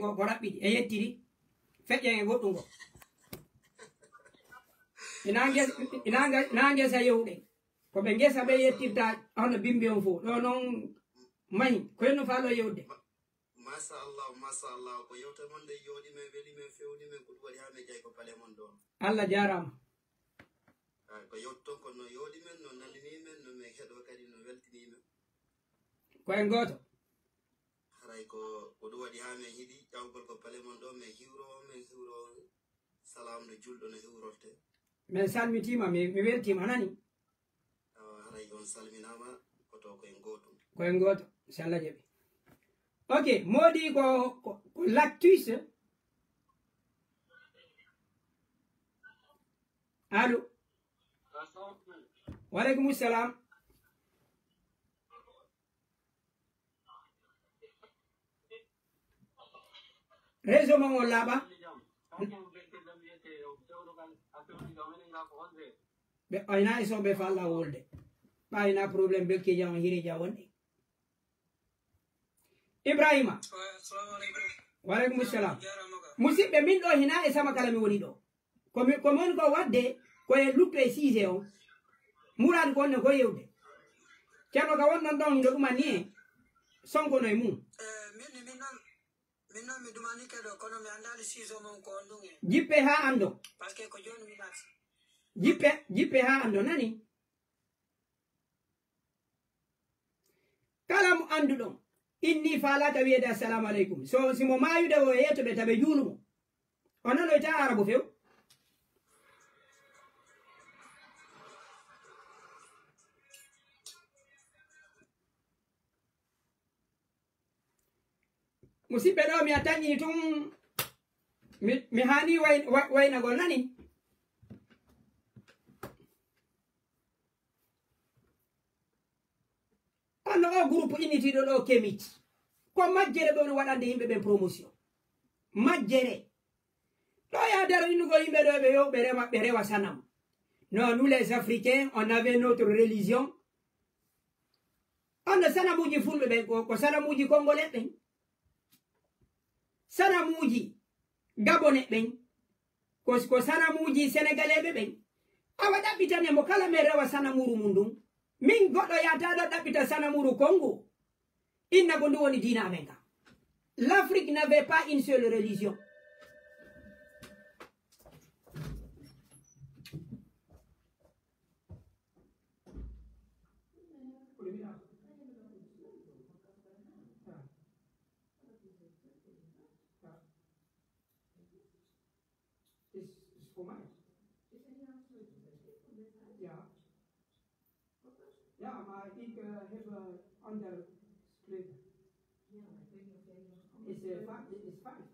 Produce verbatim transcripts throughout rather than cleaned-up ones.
Ko, ko raɓɓiɗi e yettiri feƴƴen e goɗɗum ko. Ina ngesa, ina nga-, ina ngesa yewɗe. Ko ɓe ngesa ɓe yettirta hono bimbi on fof. Ɗo noon mahi. Ko henno faalo yewde. Machallah, machallah. Ko yewte mon nde yooɗi men, weli men, fewni men, ko ɗum waɗi haa min jeyi ko pale mon ɗoon. Allah jaaraama. Ay, ko yewte toon ko no yooɗi men, no nandini men, no men heɗo kadi no weltini men. Ko en gooto. Haray ko, ko ɗum waɗi haa men hiɗi ƴawgol ko pale mon ɗo, men hiwro, men hiwro salam no julɗo no hiwrorte. Men salmitiima, mi, mi weltiima, a nani? Awa, haray on salminaama, koto ko en gootum. Ko en gooto, si Allah jaɓi. Ok, moodi ko, ko, ko l'actus. Allo. Wa aleykum salam. Réseau mon on laaɓa. Ɓe ayna e soɓe falla wolde. Ɓe ayna problème belkija on hireja wonde. Ibrahima. Wa aleykum salam. Musidɓe, min ɗo hina e sama kala mi woni ɗo. Ko mi, ko mi woni ko waɗde ko e lutto e siise o. Muraadu ko wonno ko yewde. Ceerno ka wonnon ɗon hino ɗuma ni e Sonko no e mum. Eh, min, min noon, min noon mi dumanike ɗo, kono mi anndaali siise o mon ko on ɗum en. Jippe haa anndo. Parce que ko jooni mi naati. Jippe, jippe haa anndo, nani? Kala mo annduɗon, inni faalaaka wiyeede assalamu aleykum. So, si mo maayude o yeeto ɓe taɓe juulu mo. O nanoyta Arabu few. Musidɓe ɗo, mi a tanƴini tun, mi, mi haani way-, wa-, waynagol nani. Anno o groupe innitiiɗo ɗo Kemit. Ko majjere ɓe woni waɗande yimɓe ɓen promotion. Majjere. Ɗo ya daro innugol yimɓe ɗo ɓe yo ɓe rewa, ɓe rewa sanam. Non, nous les Africains, on avait notre religion. Anno sanamuuji fulɓe ɓen ko, ko sanamuuji Congolais ɓen. Sanamuuji Gabonais ɓen. Ko, ko sanamuuji Senegaleeɓe ɓen. Awa ɗaɓɓitane mo kala men rewa sanamuru mum ndun. Min goɗɗo yahata ɗo ɗaɓɓita sanamuru Congo. Inna ko ndu woni diina amen ka. L'Afrique n'avait pas une seule religion. Is, is voor mij. Ja. Ja, maar ik, eh, heb, eh, ander kleur. Is, eh, va-, is vijf.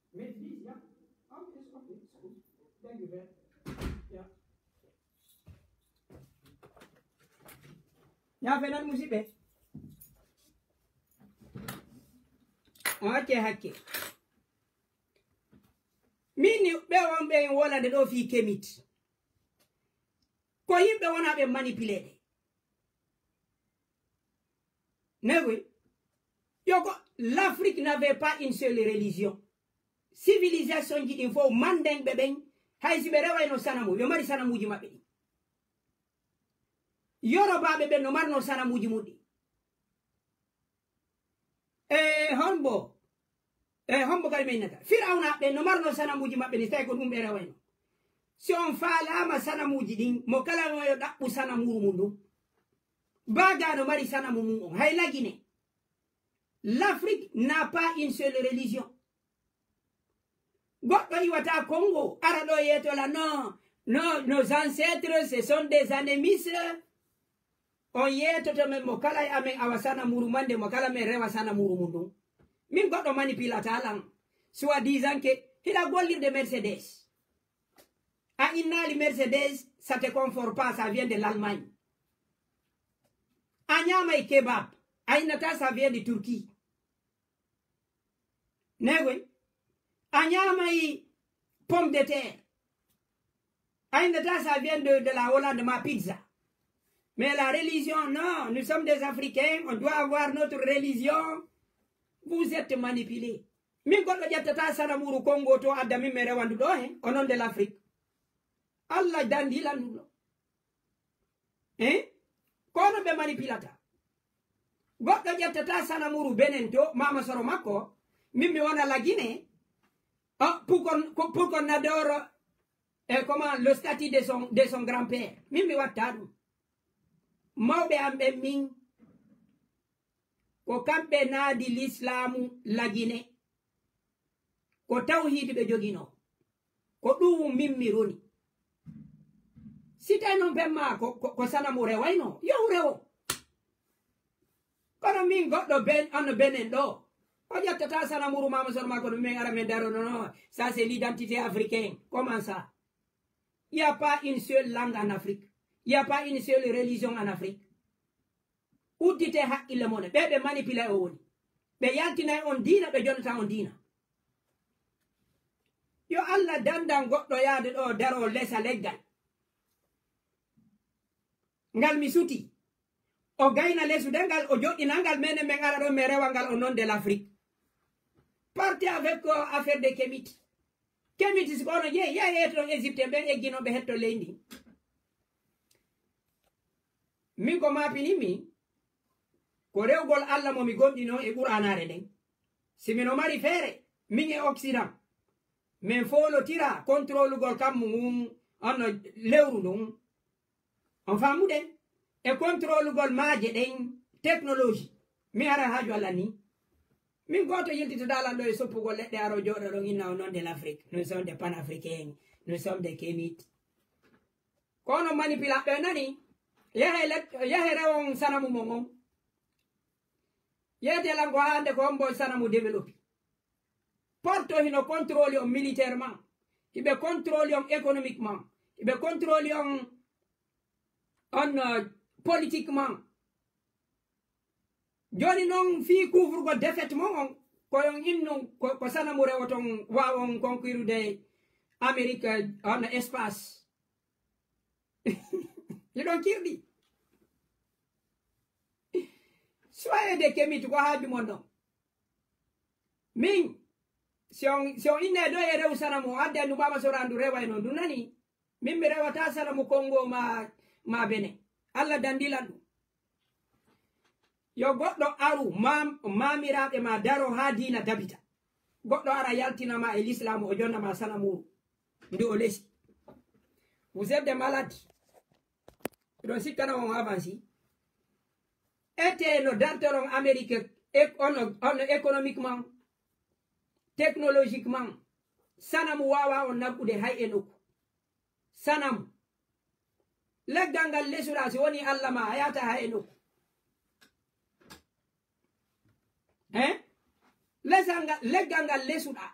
Met vijf, ja. Oké, is oké, is goed. Dank u wel. Ja. Ñaafe nan, musidɓe. On acce hakke. Min ni ɓe on ɓe wolande ɗo fii Kemit. Ko yimɓe wona ɓe manipuleede. Newe. Yo ko l'Afrique n'avait pas une seule religion. Civilisation ji ɗin fof, Mandeng ɓe ɓen, hay si ɓe rewayno sanamu, ɓe mari sanamuuji maɓɓe ɗin. Yorobaaɓe ɓen no marno sanamuuji mum ɗin. E hombo, e hombo kadi min nata? Firawna ɓen no marno sanamuuji maɓɓe ni, tawi ko ɗum ɓe rewayno. Si on faalaama sanamuuji ɗin, mo kala no yo ɗaɓɓu sanamuru mum ɗum. Baaga no mari sanamu mum on, hay Lagine. L'Afrique n'a pas une seule religion. Goɗɗo iwata Congo, ara ɗo yeetola, non, non, nos ancêtres, ce sont des animistes. On yeetoto men mo kala e amen awa sanamuru mande, mo kala men rewa sanamuru mum ɗum. Min goɗɗo manipulata lan. Soi-disant que hiɗa gollirde Mercedes. A innaali Mercedes, ça te confort pas, ça vient de l'Allemagne. A ñaamay kebab, a innata ça vient de Turquie. Negoy, a ñaamay pomme de terre. A innata ça vient de, de la Hollande, ma pizza. Mais la religion, non, nous sommes des Africains, on doit avoir notre religion. Vous êtes manipulés. Min goɗɗo ƴettata sanamuru Kongo to adda min mi rewandu ɗo he, au nom de l'Afrique. Allah dandi landuɗo. Eh? Ko onon ɓe manipilata. Goɗɗo ƴettata sanamuru Benin to, mama soro makko, min mi wona la Guinée. Ah, pour qu'on, pour qu'on adore, eh, comment, le statut de son, de son grand-père. Min mi watta ɗum. Mawɓe am ɓen min, ko kamɓe naadi lislaamu la Guinée. Ko tawhiidi ɓe joginoo. Ko ɗum min mi roni. Si tawi noon ɓen ma ko, ko, ko sanamu rewayno, yo rewo. Kono min goɗɗo ben, on Benin ɗo, o ƴettata sanamuru mama son ma kono min ara min daro non, non, ça c'est l'identité africaine. Comment ça? Il y a pas une seule langue en Afrique. Il y a pas une seule religion en Afrique. Uddite haqqille mon, ɓe ɓe manipulay o woni. Ɓe yaltinay on diina, ɓe jonnata on diina. Yo Allah dandan goɗɗo yaade ɗo daro lesa leggal. Ngal mi suti. O gayna lesude ngal, o joɗɗina ngal, menen men ara ɗon, men rewa ngal au nom de l'Afrique. Partez avec, euh, affaire de Kemet. Kemet si ko ono jeeyi, yahi hetto ɗon Égyptien ɓen egginooɓe hetto leydi. Min ko maapinimi, ko rewgol Allah mo mi gomɗinoo e Qur'aanaare nden. Si mino mari feere, min e Occident, min foolotira contrôlugol kammu ngun, ono lewru ndun. On faamude? E contrôlugol maaje ɗen, technologie. Mi ara haaju Allah ni. Min gooto yiltitoɗaa lan ɗo e soppugol leɗɗe, aro jooɗo ɗon inna au nom de l'Afrique. Nous sommes des panafricains. Nous sommes des Kemites. Ko onon manipulaɓe nani. Yahe let-, yahe rewon sanamu mon on. Yeete lan ko hande ko hombo sanamu développé. Porto hino contrôle on militairement. Hiɓe contrôle on économiquement. Hiɓe contrôle on, on, euh, politiquement. Jooni non fii kuufrugol défaite mon on, ko on innu ko, ko sanamu rewoton waawon conquirude Amérique, on espace. Hiɗon kirɗi. Soyez des Kemites, ko haaju mon ɗon. Min, si on, si on inne ɗo e rew sanamu, adda ndu mama sora ndu rewa e non, ndu nani. Min mi rewata sanamu Kongo ma, ma Benin. Allah dandilan ɗum. Yo goɗɗo aru, mam-, maamiraaɓe ma daro haa diina dabita. Goɗɗo ara yaltina ma e lislaamu, o jonna ma sanamuru. Ndu o lesi. Vous êtes des malades. Miɗon sikkana on avanci. Ete no dartoron Amérique, ek-, on, on économiquement, technologiquement. Sanamu waawa on naggude hay e nokku. Sanamu. Leggal ngal lesuɗaa, si woni Allah ma, a yahata hay e nokku. Hein? Lesal ngal, leggal ngal lesuɗaa.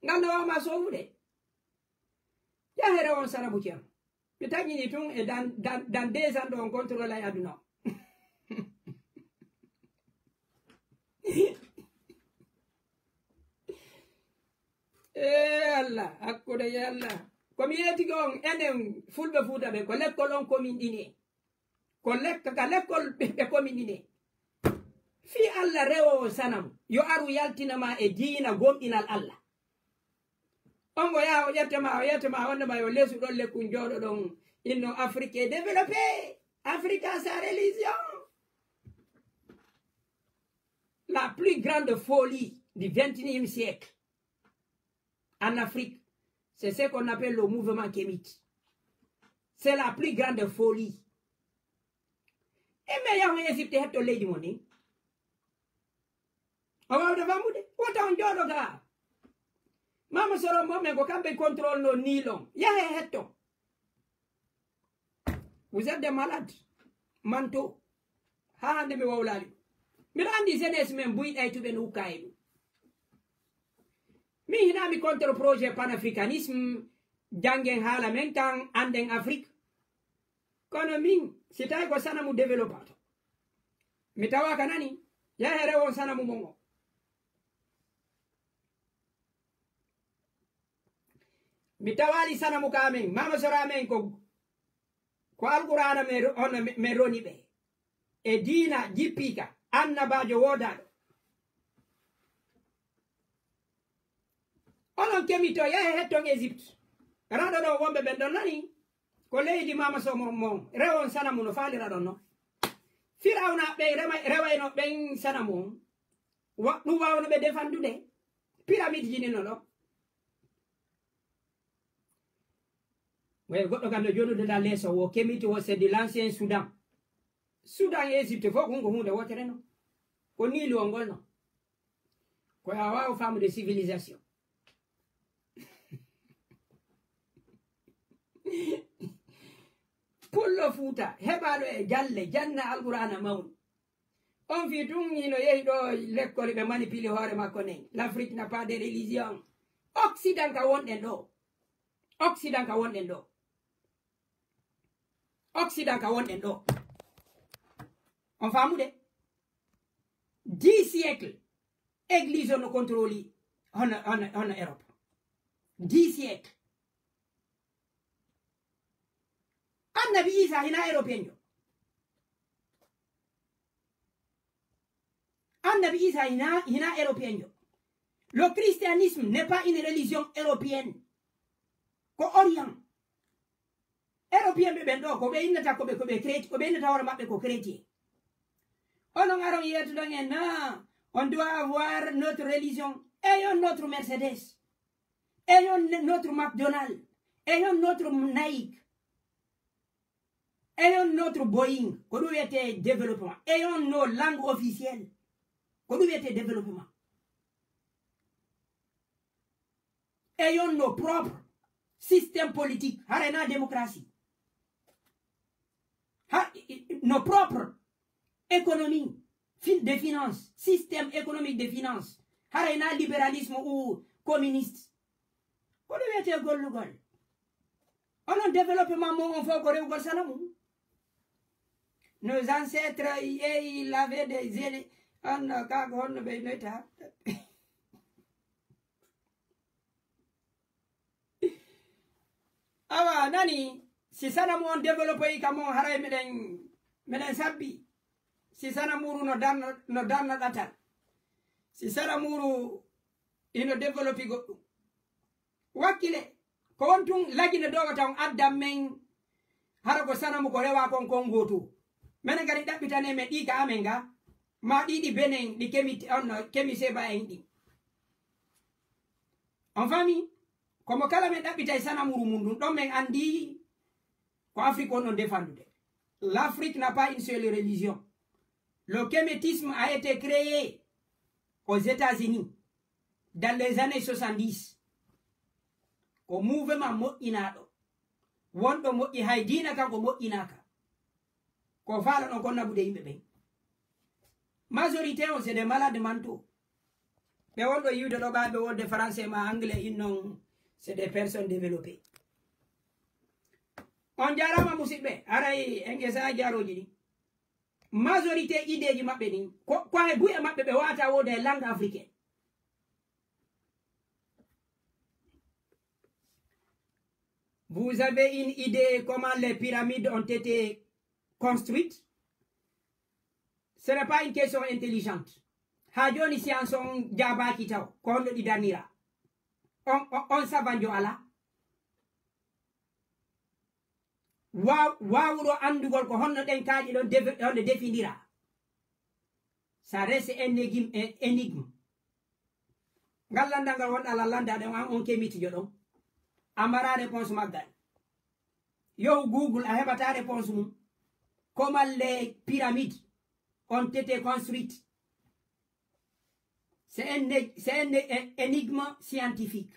Ngal no waawma sowude. Yahere on sanamu Ceerno. Mi taƴƴini tun e dan, dan, dan deux ans ɗo on contrôle e aduna o. Eh, Allah, hakkude e Allah. Ko mi yeetike on, enen Fulɓe Fuuta ɓe, ko lekkol on komin ɗini. Ko lekka, ka lekkol ɓe, ɓe komin ɗini. Fii Allah rewo sanamu, yo aru yaltina ma e diina gomɗinal Allah. On o yaha o ƴetta ma, o ƴetta ma, wonde ma yo lesu ɗon lekkun jooɗo ɗon. Inno Afrique est développée. Afrique a sa religion. La plus grande folie du vingt et unième siècle en Afrique, c'est ce qu'on appelle le mouvement kémite. C'est la plus grande folie. E mais yahu Égypte hetto leydi mon ni. A waawde fammude? Wota on jooɗo ga. Mama soro mo men ko kamɓe contrôle no nilon. Yahe hetto. Vous êtes des malades mentaux. Haa hannde mi wowlaali ɗum. Miɗo anndi jeunesse men buyɗaytuɓe no ukka e ɗum. Min hinaa mi contre projet panafricanisme, janngen haala men kan, annden Afrique. Kono min, si tawi ko sanamu développato, mi tawa ka nani, yahe rewon sanamu mon o. Mi tawaali sanamu ka men, mama sora men ko, ko Alqur'aana men ro-, on men, men roni ɓe. E diina jippiika, annabaajo woodaaɗo. Kemito, yahe hetton Égypte. Raɗo ɗo wonɓe ɓen ɗon nani. Ko leydi mama so mo, mo. Rewon sanamu no faalira ɗon no. Firawna ɓe rema-, rewayno ɓen sanamu on. Wa-, ɗum wawno ɓe defandude. Pyramide ji ni no ɗo. Way goɗɗo kam no jonude ɗa leeso wo Kemito wo, c'est de l'ancien Soudan. Soudan e Égypte fof ko hunde wootere no. Ko Niilu on ngol no. Ko a waawa faamude civilisation. Pullo Fuuta, heɓaaɗo e galle, janna Alqur'aana mawni. On fii tun hino yehi ɗo lekkol ɓe manipili hoore makko nen. L'Afrique n'a pas de religion. Occident ka wonɗen ɗo. Occident ka wonɗen ɗo. Occident ka wonɗen ɗo. On faamude? Dix siècles, église on no contrôle hono, hono, hono Europe. Dix siècles. Annabi Isa hina européen jo. Annabi Isa hina, hina européen jo. Le christianisme n'est pas une religion européenne. Ko Orient. Européen ɓe ɓen ɗo, ko ɓe innata ko ɓe, ko ɓe chréti-, ko ɓe innata hoore maɓɓe ko chrétien. Onon aron yeetudon en, na, on doit avoir notre religion. Ayons notre Mercedes. Ayons n-, notre McDonald. Ayons notre Nike. Ayons notre Boeing. Ko ɗum wiyetee développement. Ayons nos langues officielles. Ko ɗum wiyetee développement. Ayons nos propres systèmes politiques, haray na démocratie. Ha, i, i, nos propres économies fin-, de finance, système économique de finance, haray na libéralisme ou communiste. Ko ɗum wiyetee gollugol. Onon développement mo on fof ko rewugol sanamu. Nos ancêtres, ils, ils avaient des élé-, on, ka ko honno ɓe noyta? Awa, nani, si sanamu on développé ka mon, haray meɗen, meɗen sabbi. Si sanamuru no danno, no danno ɗatal. Si sanamuru ino développé goɗɗum. Wakkile, ko on tun lagine dowata on addan men, hara ko sanamu ko rewa kon kon gootu. Menen kadi ɗaɓɓitane men ɗi ka amen ga, ma ɗi ɗi Benin, ɗi kemi, on, kemi seba en ɗi. On faami? Komo kala men ɗaɓɓitay sanamuru mum ɗum, ɗon men anndi ko Afrique on ɗon defandude. L'Afrique n'a pas une seule religion. Le kémétisme a été créé aux États-Unis dans les années soixante-dix. Ko mouvement moƴƴinaaɗo. Wonɗo moƴƴi, hay diina kan ko moƴƴinaaka. Ko faalaɗon kon naɓude yimɓe ɓen. Majorité on, c'est des malades mentaux. Ɓe wonɗo yiwde ɗo ɓaaɓe wolde français ma anglais, innon, c'est des personnes développées. On jaaraama musidɓe, haray en esa jaarooji ɗi. Majorité idée ji maɓɓe ɗin, ko, ko hay buy e maɓɓe ɓe waata wooda e langue africaine. Vous avez une idée comment les pyramides ont été construites? Ce n'est pas une question intelligente. Ha joni science on jaabaaki taw, ko honno ɗi dannira? On, on, on savanjo ala? Waaw-, waawuɗo anndugol ko honno ɗen kaaƴe ɗon defe-, honno defindira? Ça reste un énigme, un énigme. Ngal lanndal ngal wonɗa lan lannda ɗon, an on kemitijo ɗon. A mara réponse maggal. Yow Google, a heɓata réponse mum. Comment les pyramides ont été construites? C'est un é-, c'est un é-, énigme scientifique.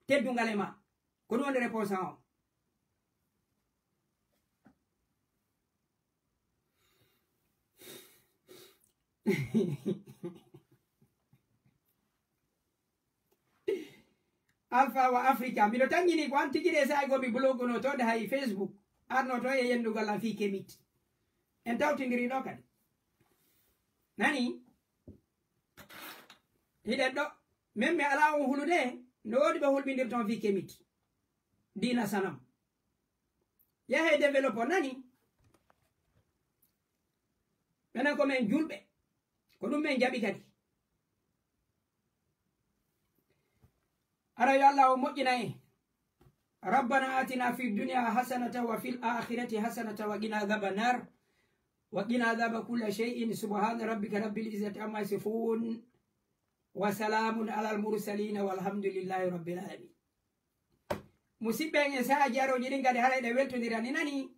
Teddungal e ma. Ko ɗum woni réponse an o. Alpha wa Africa, mbiɗo tanngini ko an tigi de, saa'i goo mi bloguno to de hay Facebook. Arno to e yendugol an fii kemit. En tawtindiri ɗo kadi. Nani? Hiɗen ɗo. Min mi alaa on hulude, no woodi ɓe hulɓindirton fii kemit. Diina sanam. Yahe développe, nani? Menen ko men julɓe. Ko ɗum men jaɓi kadi. Ara yo Allah o moƴƴina en. ربنا آتنا في الدنيا حسنة وفي الآخرة حسنة وقنا عذاب النار. وقنا عذاب كل شيء. سبحان ربك رب العزة عما يصفون. وسلام على المرسلين والحمد لله رب العالمين. Musidɓe en, e saaji arooji ɗin kadi haray ɗe weltondira ni nani.